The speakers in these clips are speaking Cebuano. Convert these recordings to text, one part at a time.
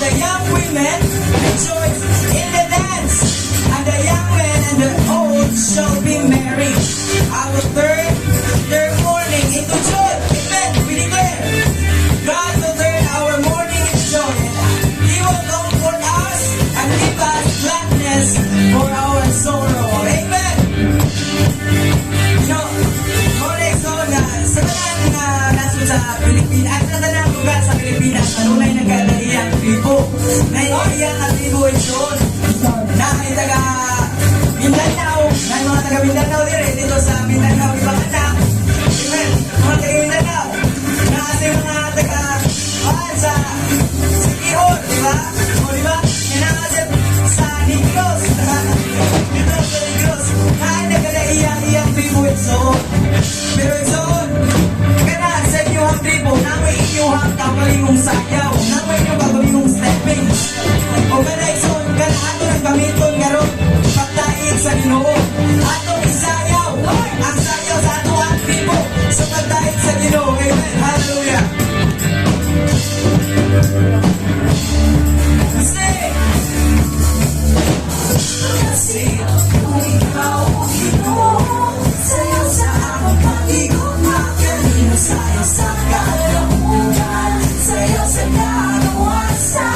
the young women rejoice in the dance, and the young men and the old shall be merry. I will turn their mourning into joy. Amen. We declare, God will turn our mourning into joy. He will comfort us and give us gladness for our sorrow. Amen. So, mao so na sa tanan nga nasod sa Pilipinas, at sa tanang lugar sa Pilipinas, kanunay nagkalaiyang tribo. Naiyang nga tribo, igsoon. Na ay taga Mindanao, na mga taga Mindanao dire dito sa Mindanao ipanganak. Amen. Mga taga Mindanao. Na sa mga taga sa Siquijor, di ba? O di ba? Naa sa Negros. Dito sa Negros. Na ay nagkalaiya-iyang tribo, igsoon. Pero igsoon, kana sa inyong tribo, naa moy inyong kaugalingong sayaw, naa moy inyong kaugalingong stepping. O kana, igsoon, kana ato nang gamiton karon pagdait sa Ginoo. Atong isayaw ang sayaw sa ato ang tribo sa pagdait sa Ginoo. Amen. Hallelujah. Sing! Ikaw, Ginoo, sayaw sa akong paghigugma kanimo, sayaw sa kadaugan, sayaw sa kagawasan.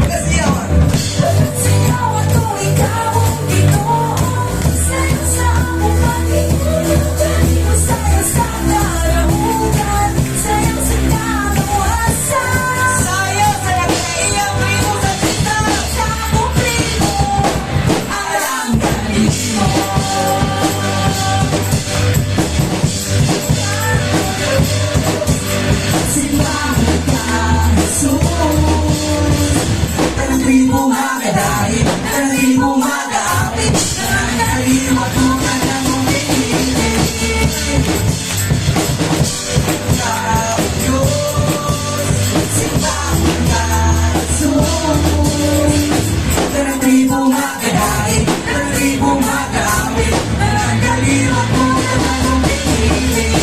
Kasiyawan. Sayaw ato ikaw ang Ginoo, sayaw sa akong paghigugma kanimo, sayaw sa kadaugan, sayaw sa kagawasan. Sayaw sa nagkaiyang tribo sa Tita. Sa akong tribo, Alang kanimo. Simbahon ka, Jesus. Tanang tribo magadait, tanang tribo magaawit, tanang kaliwat mo tanang umiilig. Ikaw, Diyos, simbahon ka, Jesus. Tanang tribo magadait, tanang tribo magaawit, tanang kaliwat mo tanang umiilig.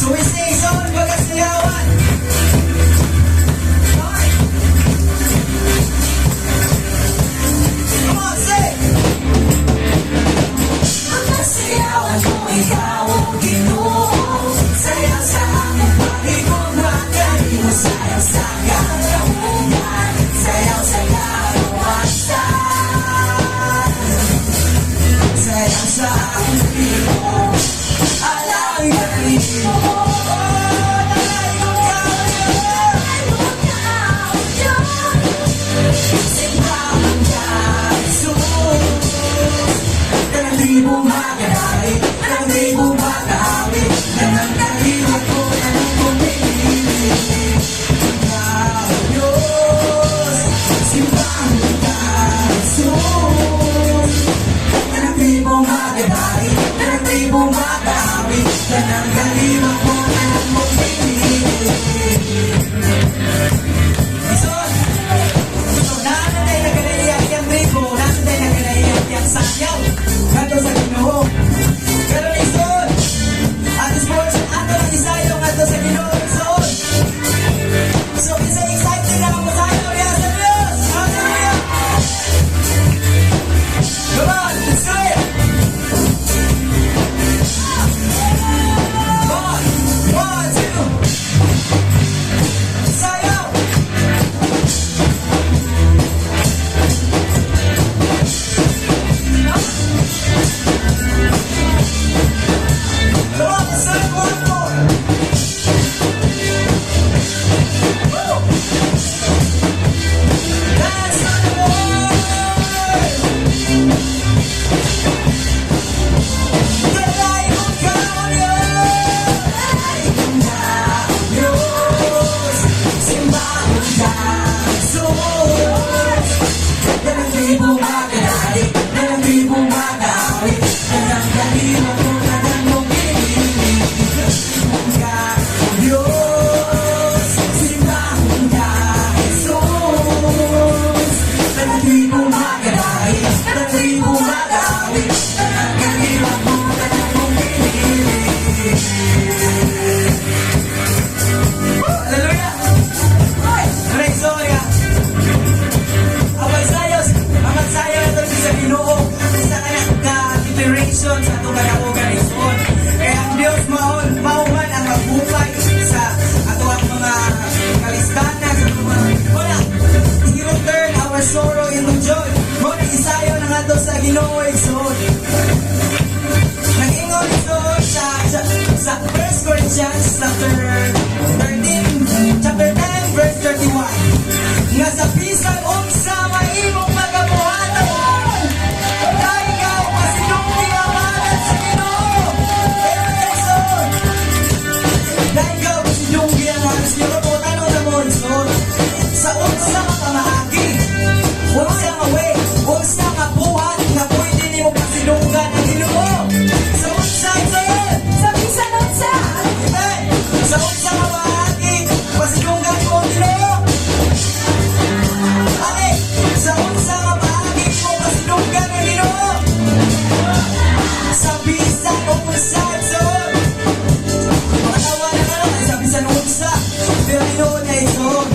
So we say, son, pagkasiyawan. Pero tinuod nga, igsoon.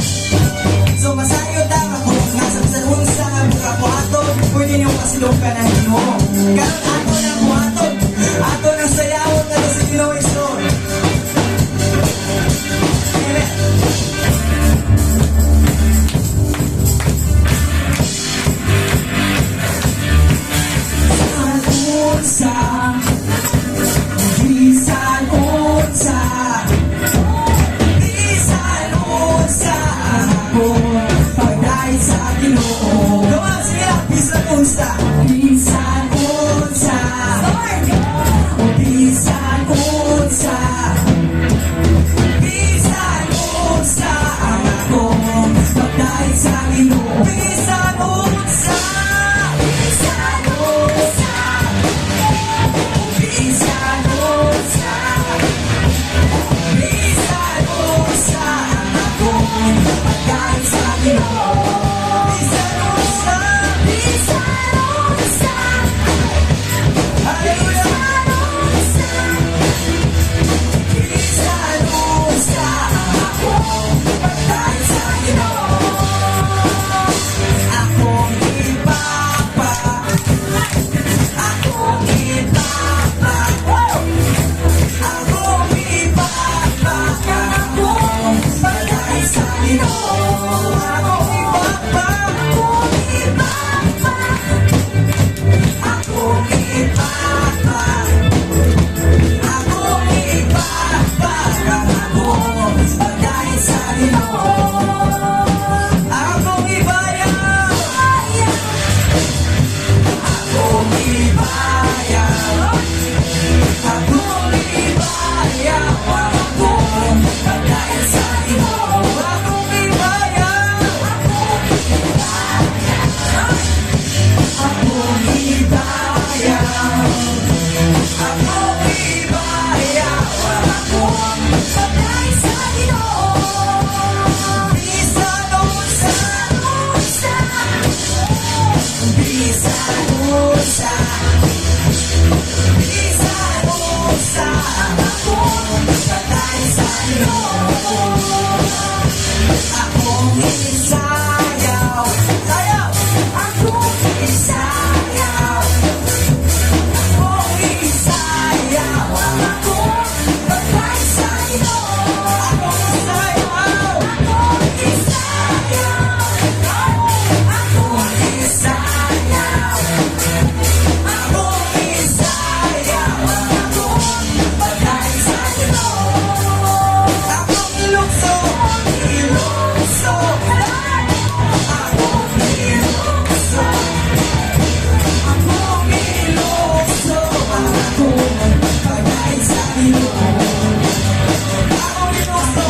So masayod ta nga kung nasa bisan unsa nga mga buhaton, pwede niyo pasilungkan ang Ginoo. Karon ato nang buhaton, ato nang sayawon ngadto sa Ginoo, igsoon. Amen. Bisan unsa, bisan unsa, bisan unsa akong pagdait sa Ginoo. Come on, sige lang, bisan unsa, bisan unsa, bisan unsa, bisan unsa ang akong pagdait sa Ginoo. Bisan unsa, bisan unsa, bisan unsa, bisan unsa ang akong pagdait sa Ginoo. Bisan unsa, Bisan unsa, Hallelujah. Unsa, Bisan unsa ang akong pagdait sa Ginoo. Akong ipapa, akong ipapa, akong ipapa, akong pagdait sa Ginoo. Akong ipapa, Akong ipapa, akong ipapa, akong ipapa, akong pagdait sa Ginoo. Akong ibayaw, akong ibayaw, akong ibayaw, akong pagdait sa Ginoo. Akong ibayaw, akong ibayaw, akong ibayaw, akong Pagdait sa Ginoo. Bisan unsa, Unsa, bisan unsa, bisan unsa ang akong pagdait sa Ginoo. Akong isayaw, sayaw, Akong isayaw, akong isayaw, ang akong pagdait sa Ginoo. Akong isayaw, Akong isayaw, akong isayaw, akong isayaw, ang akong pagdait sa Ginoo. Akong ilukso, ilukso, akong ilukso, akong ilukso, ang akong pagdait sa Ginoo. Akong ilukso,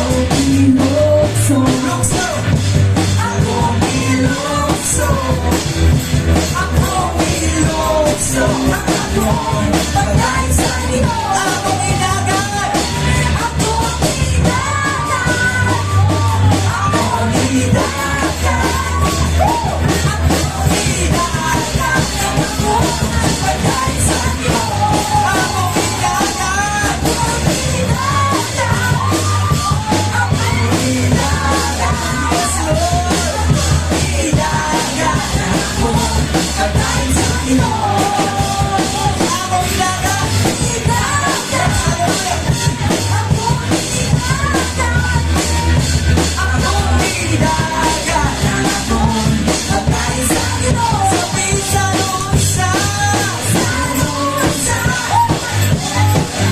Ilukso, lukso, akong ilukso, akong ilukso, ang akong pagdait sa Ginoo. Akong idagan, Akong idagan, akong idagan, akong idagan, ang akong pagdait sa Ginoo. Akong idagan, Idagan, idagan, yes Lord, idagan, ang akong pagdait sa Ginoo. Akong idagan, Idagan, hallelujah. Akong idagan, Akong idagan, ang akong pagdait sa Ginoo. Sa bisan unsa, Unsa,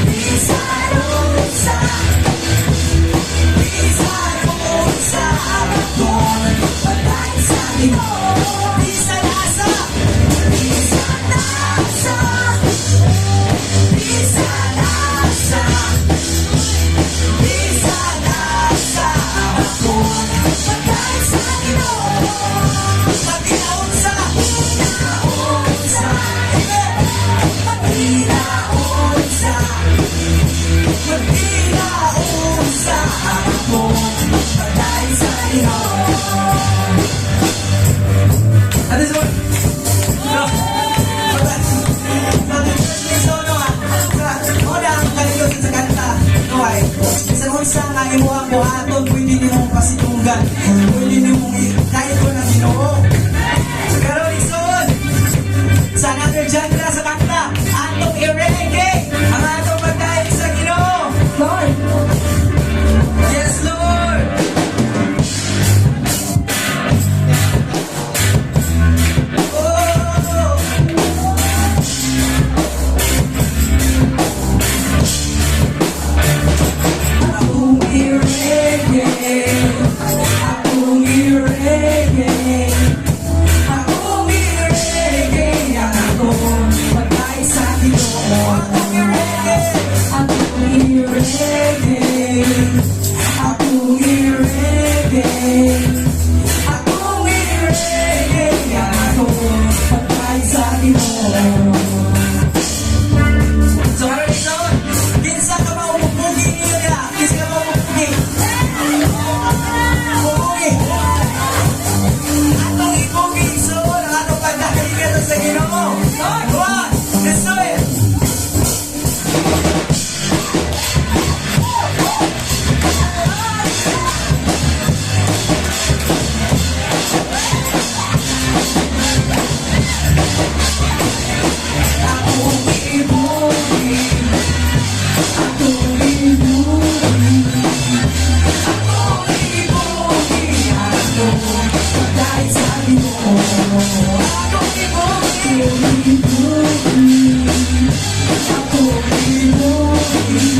bisan unsa, bisan unsa ang akong pagdait sa Ginoo. Bisan asa, Bisan asa, bisan asa, bisan asa ang akong Pagdait sa Ginoo. Pagkinaunsa, Unsa, amen. Pagkinaunsa, pagkinaunsa ang akong pagdait sa Ginoo. At this one, no. So, so, no, ah. Una, ang kanindot sa kanta, no, ay, bisan unsa nga imuhang buhaton. Buhaton, pwede nimong pasidunggan. Pwede nimong kahit ko ng Ginoo. Pero igsoon, sa another genre sa kanta, atong i-reggae ang atong pagdayeg sa Ginoo. Lord. Yes, Lord! Oh! Akong i-reggae, akong i-reggae, akong i-reggae ang akong pagdayeg sa Ginoo. Akong i-reggae, Akong i-reggae, akong i-reggae, akong i-reggae ang akong pagdayeg sa Ginoo. So karon, igsoon, kinsa ka maumupugi niyo ka? Kinsa ka maumupugi? Mupugi. Atong ipugi, igsoon, ang atong pagdayeg sa Ginoo. One, let's do it. Akong ipugi, akong ipugi, akong ipugi, akong pagdayeg sa Ginoo. Akong ipugi, Akong ipugi,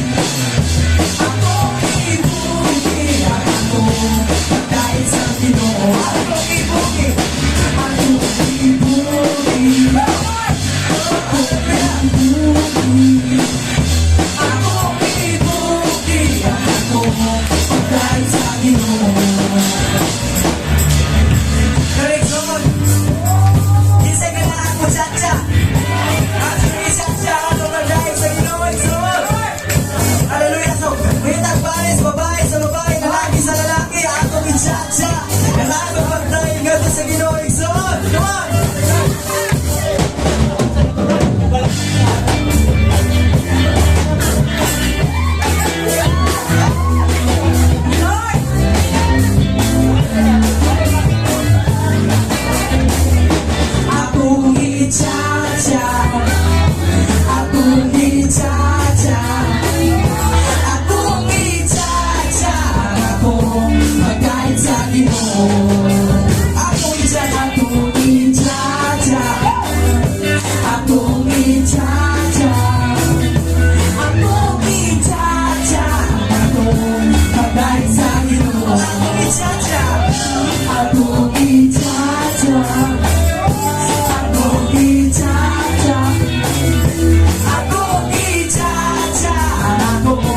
akong ipugi, akong pagdayeg sa Ginoo. Akong ipugi, Akong ipugi, ipugi, akong ipugi, akong pagdayeg sa Ginoo. Correction. Kinsay ganahan mo cha-cha? Atong i-cha-cha atong pagdayeg sa Ginoo, igsoon. Hallelujah. So, may pares, babae sa babae, lalaki sa lalaki, atong i-cha-cha ang atong pagdayeg ngadto sa Ginoo, igsoon. Come on! Lord. Akong i-cha-cha, akong i-cha-cha, akong i-cha-cha, akong pagdayeg sa Ginoo. Akong i-cha-cha, Akong i-cha-cha, akong i-cha-cha, akong i-cha-cha, akong pagdayeg sa Ginoo. Akong i-cha-cha, Akong i-cha-cha, akong i-cha-cha, akong i-cha-cha, akong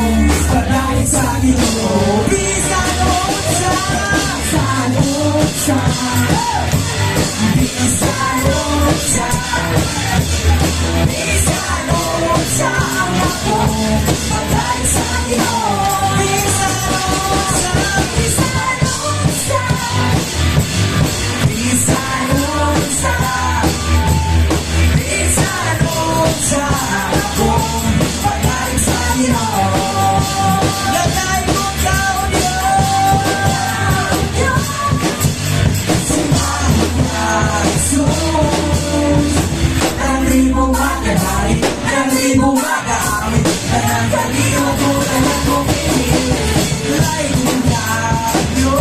pagdayeg sa Ginoo. Bisan unsa, Bisan unsa, bisan unsa, bisan unsa ang akong pagdayeg sa Ginoo. Bisan unsa, Bisan unsa, bisan unsa, bisan unsa ang akong pagdayeg sa Ginoo. Lalay mo tao niyo. Simbahan Jesus, ang di mo magahari, ang di mo magaawit, tanang kaliwa ko, tanang ko pinili, kong tayo.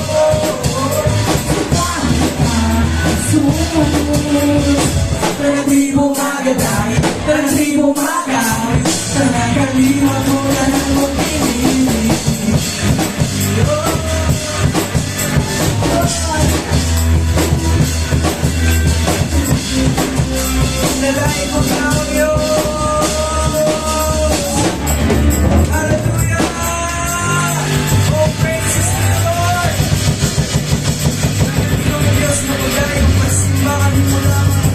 Jesus, Tanang di mo magahari, tanang di mo magaawit, tanang kaliwa ko, tanang ko pinili. Oh. Lalay ko tayo. Hallelujah! Oh, praises to the Lord! Ikaw, Diyos, na pagdayeg pagsimba kami mo lamang.